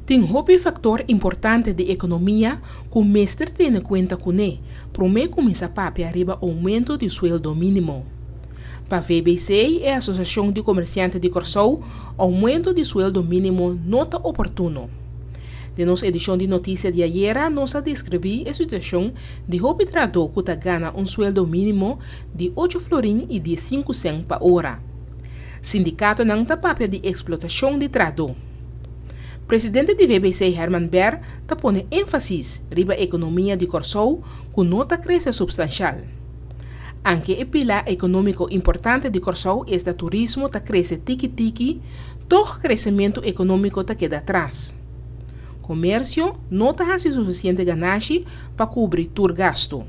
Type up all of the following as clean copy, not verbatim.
Tin hopi faktor importante di ekonomia ku mester tene kuenta kuné promé kuminsá papia riba oumento di sueldo mínimo. Pa VBC, e Asosiashon di Komersiante di Kòrsou, oumento di sueldo mínimo no ta oportuno. Den nos edishon di notisia di ayera nos a deskribí e situashon di hopi trahadó ku ta gana un sueldo mínimo di ocho florin i diesinku sèn pa ora. Sindikatonan ta papia di eksplotashon di trahadó. Presidente di VBC Herman Ber ta pone énfasis riba ekonomia di Kòrsou ku no ta krese supstanshal. Anke e pilá ekonómiko importante di Kòrsou esta turismo ta krese tiki tiki, tòg kresementu ekonómiko ta keda atras. Komersio no ta hasi sufisiente ganashi pa kubri tur gastu.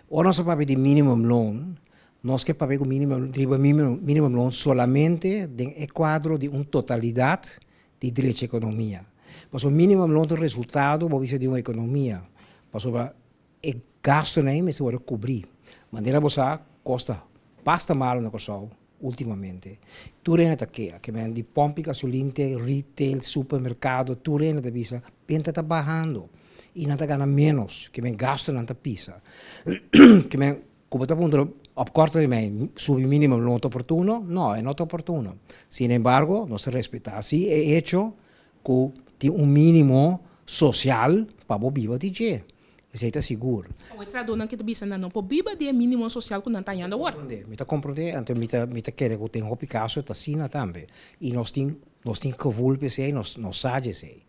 Ora nos ta papia di minimum loan, nos ke papia ku minimum riba minimum loan solamente den e kuadro di un totalidat di drecha ekonomia. Pasobra minimum loan ta un resultado, bo bisa, di un ekonomia. Pasobra e gastunan ei mester wòrdu kubrí. Manera bo sa, kos ta basta malu na Kòrsou últimamente. Tur hende ta keha, ke men di pòmpi gasolin te retail, supermerkado, tur hende ta bisa benta ta bahando i nan ta gana ménos, ke men gastunan ta pisa. Ke men ku bo ta puntra op korte termijn subi minimum loon ta oportuno? No, e no ta oportuno. Sin embargo, nos ta respetá si e echo ku tin un mínimo sosial pa bo biba di dje. Esei ta sigur. Awe trahadónan ke ta bisa nan no por biba di e mínimo sosial ku nan ta hañando awor. Mi ta komprondé, anto mi ta mi ta kere ku den hopi kaso ta asina tambe. I nos tin nos tin gevoel pa esei, nos nos sa dje esei.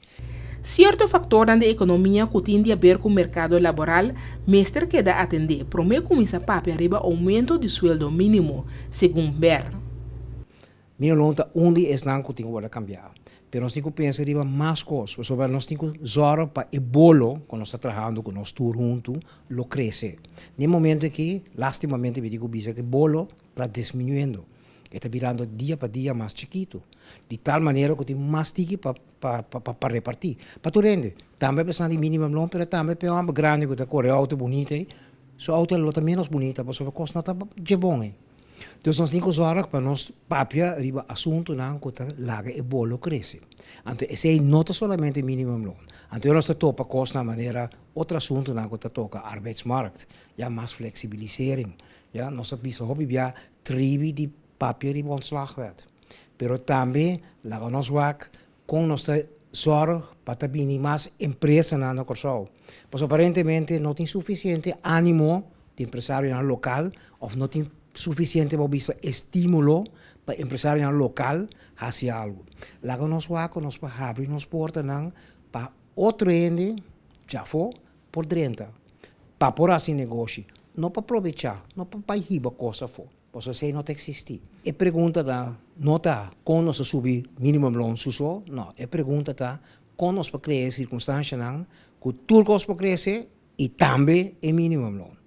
Sierto faktornan di ekonomia ku tin di aber ku merkado laboral mester keda atendé promé kuminsá papia riba oumento di sueldo mínimo, segun Ber. Mi no ta un di esnan ku tin ku wòrdu kambiá, pero nos tin ku pensa riba mas kos, pasobra nos tin ku zòrg pa e bolo ku nos ta trahando ku nos tur huntu lo krese. Na e momento aki, lastimamente mi tin ku bisa ku e bolo ta disminuyendo, e ta birando dia pa dia mas chikitu, di tal manera ku tin mas tiki pa pa pa repartí pa tur hende, tambe pa esnan di minimum loon, pero tambe pa e hòmber grandi ku ta kore outo bunita ei, su outo lo ta ménos bunita pasobra kos no ta dje bon ei. Dus nos tin ku zòrg pa nos papia riba asuntunan ku ta laga e bolo krese. Anto esei no ta solamente minimumloon. Anto nos ta topa kosnan manera otro asuntunan ku ta toka arbeidsmarkt, ya, mas fleksibilisering, ya, nos a bisa hopi bia tribi di papia riba ontslagwet. Pero tambe laga nos wak kon nos ta zòrg pa ta bini mas empresanan na Kòrsou. Pasobra aparentemente no tin sufisiente ánimo di empresarionan lokal òf no tin sufisiente bo bisa estímulo pa empresarionan lokal hasi algu. Laga nos wak ku nos por habri nos portanan pa otro hende djafó por drenta pa por hasi negoshi, no pa probechá, no pa bai hiba kos afó. Pasobra esei no ta eksistí. E pregunta ta, no ta kon nos ta subi minimumloon su so, no, e pregunta ta kon nos por krea e sirkunstanshanan ku tur kos por krese i tambe e minimumloon.